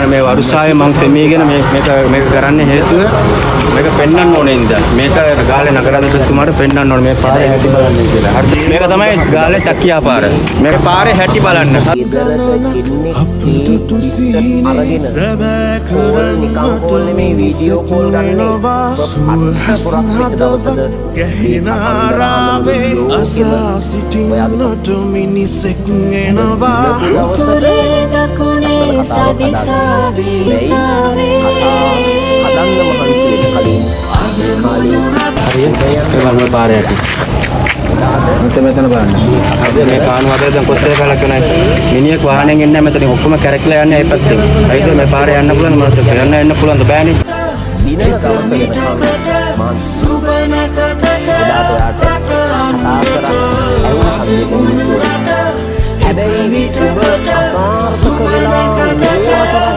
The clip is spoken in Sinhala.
බලන්න මේ වරුසාවේ මං තෙමීගෙන මේ මේක මේක කරන්න හේතුව මේක පෙන්වන්න ඕනේ ඉඳන්. මේක ගාලේ නගරාධිපතිතුමාට පෙන්වන්න ඕනේ මේ පාරේ හැටි බලන්න කියලා. හරිද? මේක තමයි ගාලේ සක්කියා පාර. මේක පාරේ හැටි බලන්න. ගෙදරට කෙනෙක් ඒ බිස්කට් අරගෙන කෝල්, නිකන් කෝල් නෙමෙයි, වීඩියෝ කෝල් ගන්න පොරක් වෙච්ච දවසක මේ කතන්දර අහන්න අසා සිටින්නට මිනිසෙක් එනවා. උතුරේ දකුණේ සදිසාවේ සාවේ. හදන්න මහන්සි වෙන්න කලින් මේ කාලේ හරිය? ඒ බලන්න පාරේ හැටි. මෙතන මෙතන බලන්න. හරිද? මේ කාණු හදලා දැන් කොච්චර කාලයක් වෙනවද? මිනිහෙක් වාහනෙන් එන්නේ නැහැ මෙතනින්. ඔක්කොම කැරකිලා යන්නේ ඒ පැත්තෙන්. හරිද? මේ පාරේ යන්න පුළුවන්ද මනුස්සයෙක්? යන්න එන්න පුළුවන්ද? බෑනේ. දිනන දවස වෙනකම් මහන්සි එදාට ඔයාට කතා කරන්න ඇහුණ කන්දේ මිනිස්සු. හැබැයි ඔබ අසාර්ථක වෙලා නෝවසරක්